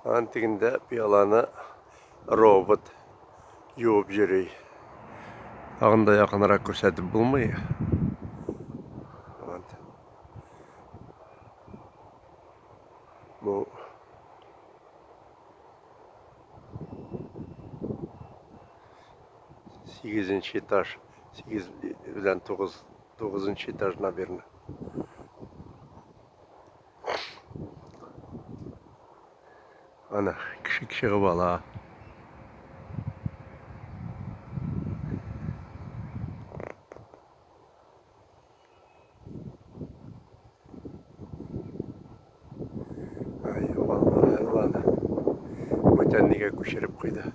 Аның тегендә пиаланы робот юып йөри. Тагын да якынрак күрсәтеп булмый. Вот. Бу сигезенче этаж, сигез белән тугыз, тугызынчы этаж, наверное. Ана, кеше чыгып ала. Ай, югалмады әле аны. Бүтән нигә күчереп куйды.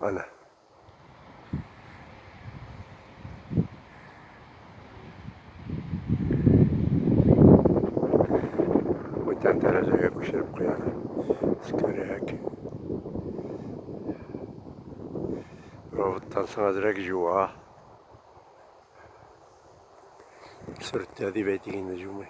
Ана. Бүтән тәрәзәгә күчереп куяр. Өскәрәк. Роботтан соң әзрәк җуа. Сөртә дип әйтик инде, җумый.